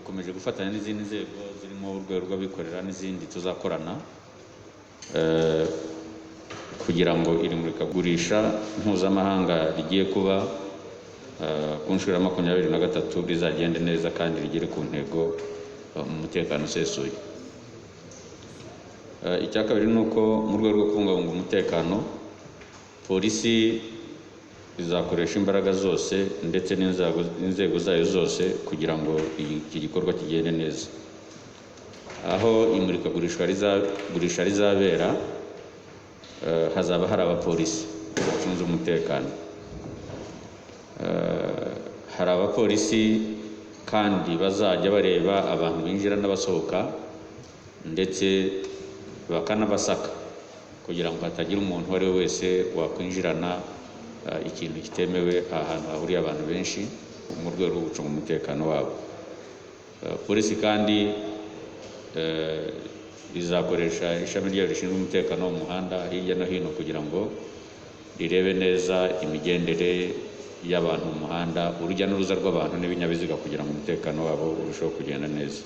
Dukomeje gufatanya n'izindi nzego zirimo urwego rw'abikorera n'izindi tuzakorana kugira ngo iri murikagurisha mpuzamahanga rigiye kuba ku nshuro ya 23 rizagende neza kandi rigere ku ntego mu mutekano usesuye. Icya kabiri ni uko mu rwego rwo kubungabunga umutekano, polisi izakoresha imbaraga zose ndetse n'inzego zayo zose kugira ngo iki gikorwa kigende neza. Aho imurikagurisha rizabera, hazaba hari abapolisi bacunze umutekano. Hari abapolisi kandi bazajya bareba abantu binjira n'abasohoka, ndetse bakanabasaka kugira ngo hatagira umuntu uwo ari we wese wakwinjirana ikintu kitemewe ahantu hahuriye abantu benshi, mu rwego rwo gucunga umutekano wabo. Polisi kandi izakoresha ishami ryayo rishinzwe umutekano wo mu muhanda hirya no hino kugira ngo rirebe neza imigendere y'abantu mu muhanda, urujya n'uruza rw'abantu n'ibinyabiziga, kugira ngo umutekano wabo urusheho kugenda neza.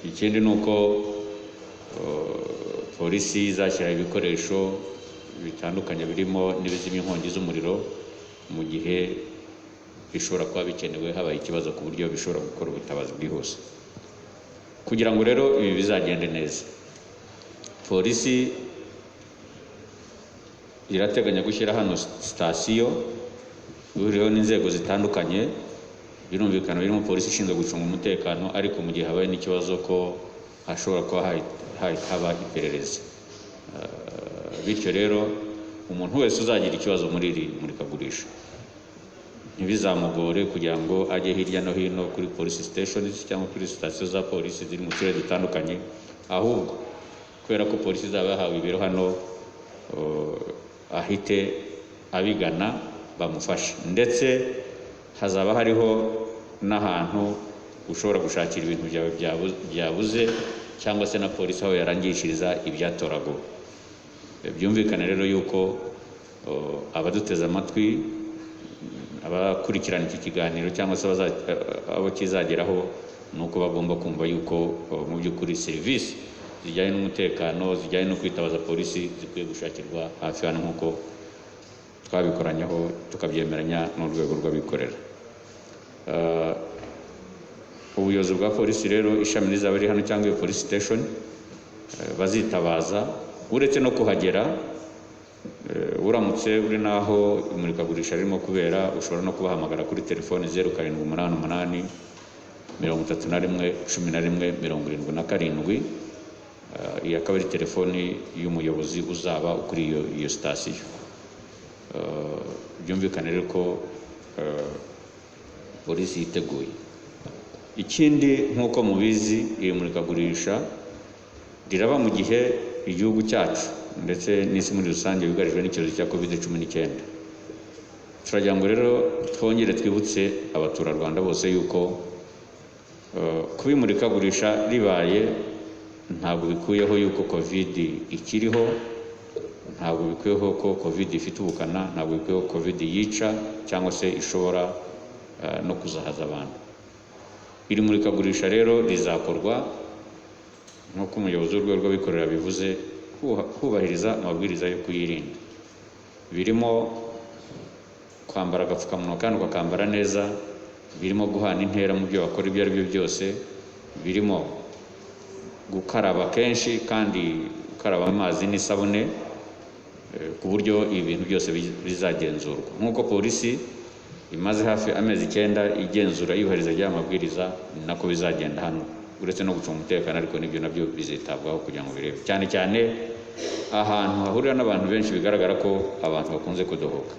Ikindi ni uko polisi izashyira ibikoresho bitandukanye birimo n'ibizimya inkongi z'umuriro mu gihe bishobora kuba bikenewe habaye ikibazo, ku buryo bishobora gukora ubutabazi bwihuse. Kugira ngo rero ibi bizagende neza, polisi irateganya gushyira hano sitasiyo ihuriweho n'inzego zitandukanye, birumvikana birimo polisi ishinzwe gucunga umutekano, ariko mu gihe habaye n'ikibazo ko hashobora kuba haba iperereza. Bityo rero umuntu wese uzagira ikibazo muri iri murikagurisha ntibizamugore kugira ngo ajye hirya no hino kuri polisi stations cyangwa kuri sitasiyo za polisi ziri mu turere dutandukanye, ahubwo kubera ko polisi izaba yahawe ibiro hano, ahite abigana bamufashe. Ndetse hazaba hariho n'ahantu ushobora gushakira ibintu byawe byabuze, cyangwa se na polisi aho yarangishiriza ibyatoraguwe. Byumvikane rero yuko abaduteze amatwi, abakurikirana iki kiganiro cyangwa se abo kizageraho, ni uko bagomba kumva yuko mu by'ukuri serivisi zijyanye n'umutekano, zijyanye no kwitabaza polisi, zikwiye gushakirwa hafi hano nk'uko twabikoranyeho tukabyemeranya n'urwego rw'abikorera. Ubuyobozi bwa polisi rero, ishami rizaba riri hano cyangwa iyo polisi station bazitabaza, uretse no kuhagera, uramutse uri n'aho imurikagurisha ririmo kubera, ushobora no kubahamagara kuri telefoni 0788 31 11 77. Iyi akaba ari telefoni y'umuyobozi uzaba ukuri iyo sitasiyo. Byumvikane rero ko polisi yiteguye. Ikindi, nk'uko mubizi, iri murikagurisha riraba mu gihe igihugu cyacu ndetse n'isi muri rusange yugarijwe n'icyorezo cya Covid-19. Turagira ngo rero twongere twibutse abaturarwanda bose yuko kuba imurikagurisha ribaye ntabwo bikuyeho yuko Covid ikiriho, ntabwo bikuyeho ko Covid ifite ubukana, ntabwo bikuyeho ko Covid yica cyangwa se ishobora no kuzahaza abantu. Iri murikagurisha rero rizakorwa nk'uko umuyobozi w'urwego rw'abikorera bivuze, kubahiriza amabwiriza yo kuyirinda, birimo kwambara agapfukamunwa kandi ukakambara neza, birimo guhana intera mu byo bakora ibyo ari byo byose, birimo gukaraba kenshi kandi gukaraba amazi n'isabune, ku buryo ibi bintu byose bizagenzurwa nk'uko polisi imaze hafi amezi 9 igenzura iyubahiriza ry'aya mabwiriza. Ni nako bizagenda hano, uretse no gucunga umutekano, ariko n'ibyo nabyo bizitabwaho kugira ngo birebe cyane cyane ahantu hahurira n'abantu benshi bigaragara ko abantu bakunze kudohoka.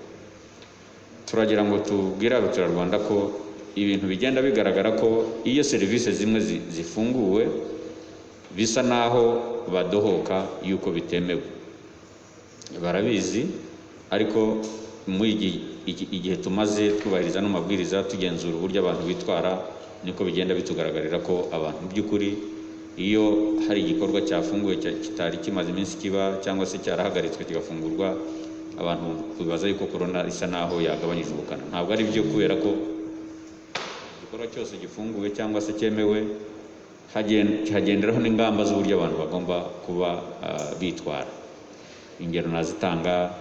Turagira ngo tubwire abaturarwanda ko ibintu bigenda bigaragara ko iyo serivisi zimwe zifunguwe bisa naho badohoka, yuko bitemewe, barabizi. Ariko muri igihe tumaze twubahiriza n'amabwiriza, tugenzura uburyo abantu bitwara, niko bigenda bitugaragarira ko abantu mu by'ukuri iyo hari igikorwa cyafunguwe kitari kimaze iminsi kiba cyangwa se cyarahagaritswe kigafungurwa, abantu bibaza yuko korona isa naho yagabanyije ubukana. Ntabwo ari byo, kubera ko igikorwa Igikorwa cyose gifunguwe cyangwa se cyemewe hagenderaho n'ingamba z'uburyo abantu bagomba kuba bitwara. Ingero nazitanga,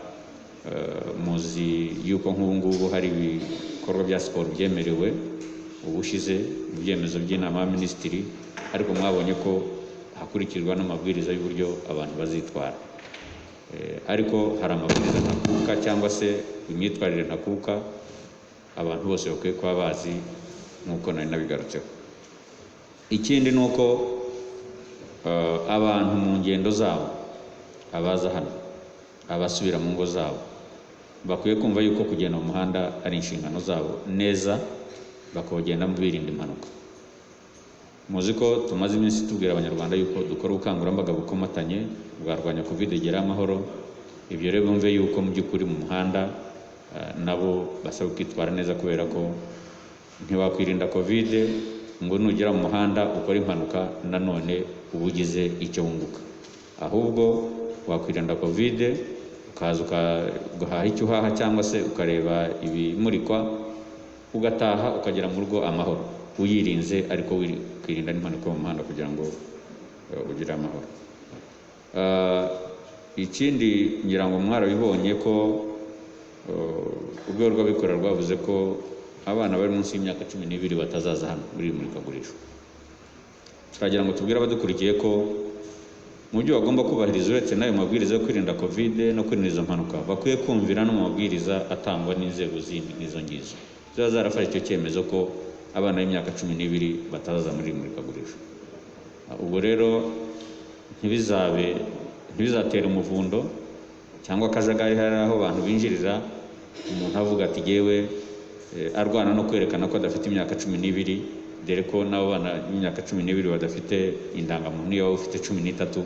muzi yuko nk'ubu ngubu hari ibikorwa bya siporo byemerewe ubushize mu byemezo by'inama y'abaminisitiri, ariko mwabonye ko hakurikizwa n'amabwiriza y'uburyo abantu bazitwara. Ariko hari amabwiriza ntakuka cyangwa se imyitwarire ntakuka abantu bose bakwiye kuba bazi, nk'uko nari nabigarutseho. Ikindi ni uko abantu mu ngendo zabo, abaza hano, abasubira mu ngo zabo, bakwiye kumva yuko kugenda mu muhanda ari inshingano zabo neza, bakawugendamo birinda impanuka. Muzi ko tumaze iminsi tubwira Abanyarwanda yuko dukora ubukangurambaga bukomatanye bwarwanya Covid gera amahoro. Ibyo rero bumve yuko mu by'ukuri mu muhanda nabo basabwa kwitwara neza, kubera ko ntiwakwirinda Covid ngo nugera mu muhanda ukore impanuka nanone uba ugize icyo wunguka. Ahubwo wakwirinda Covid ukaza ugahaha icyo uhaha cyangwa se ukareba ibimurikwa, ugataha ukagera mu rugo amahoro, uyirinze ariko ukirinda n'impanuka mu muhanda kugira ngo ugire amahoro. Ikindi ngira ngo mwarabibonye ko urwego rw'abikorera rwavuze ko abana bari munsi y'imyaka 12 batazaza hano muri iri murikagurisha. Turagira ngo tubwire abadukurikiye ko mu byo bagomba kubahiriza, uretse n'ayo mabwiriza yo kwirinda Covid no kwirinda izo mpanuka, bakwiye kumvira no mu mabwiriza atangwa n'inzego zindi n'izo ngizo ziba zarafashe icyo cyemezo ko abana b'imyaka 12 batazaza muri iri murikagurisha. Ubwo rero ntibizatere umuvundo cyangwa akajagari hari aho abantu binjirira, umuntu avuga ati yewe, arwana no kwerekana ko adafite imyaka 12, dore ko n'abo bana b'imyaka 12 badafite indangamuntu niyo waba ufite 13.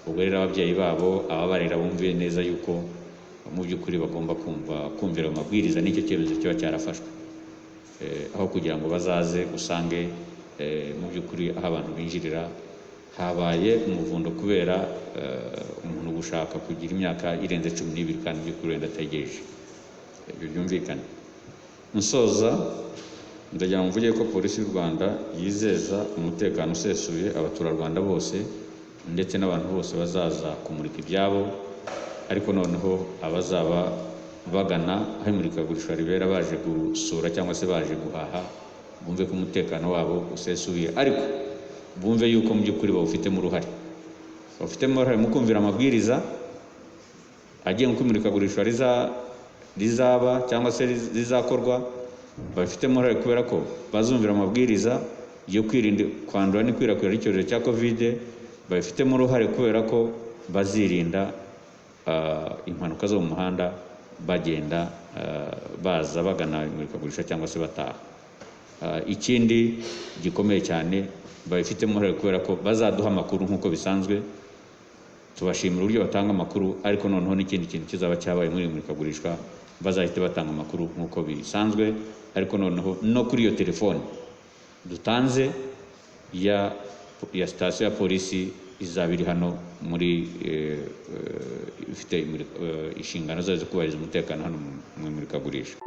Ubwo rero ababyeyi babo, ababarera, bumviye neza yuko mu by'ukuri bagomba kumvira ayo mabwiriza n'icyo cyemezo kiba cyarafashwe, aho kugira ngo bazaze usange mu by'ukuri aho abantu binjirira habaye umuvundo kubera umuntu gushaka kugira imyaka irenze 12 kandi mu by'ukuri wenda ategereje. Ibyo byumvikane. Nsoza, ndagira ngo mvuge ko Polisi y'u Rwanda yizeza umutekano usesuye abaturarwanda bose ndetse n'abantu bose bazaza kumurika ibyabo, ariko noneho abazaba bagana aho imurikagurisha ribera baje gusura cyangwa se baje guhaha, bumve ko umutekano wabo usesuye, ariko bumve yuko mu by'ukuri bawufitemo uruhare. Bawufitemo uruhare mu kumvira amabwiriza agenga uko imurikagurisha rizaba cyangwa se rizakorwa. Babifitemo uruhare kubera ko bazumvira amabwiriza yo kwirinda kwandura n'ikwirakwira ry'icyorezo cya Covid. Babifitemo uruhare kubera ko bazirinda impanuka zo mu muhanda bagenda, baza bagana imurikagurisha cyangwa se bataha. Ikindi gikomeye cyane, babifitemo uruhare kubera ko bazaduha amakuru nk'uko bisanzwe. Tubashimira uburyo batanga amakuru, ariko noneho n'ikindi kintu kizaba cyabaye muri iri murikagurisha bazahita batanga amakuru nk'uko bisanzwe, ariko noneho no kuri iyo telefone dutanze ya sitasiyo ya polisi izaba iri hano muri ifite inshingano zayo zo kubahiriza umutekano hano mu imurikagurisha.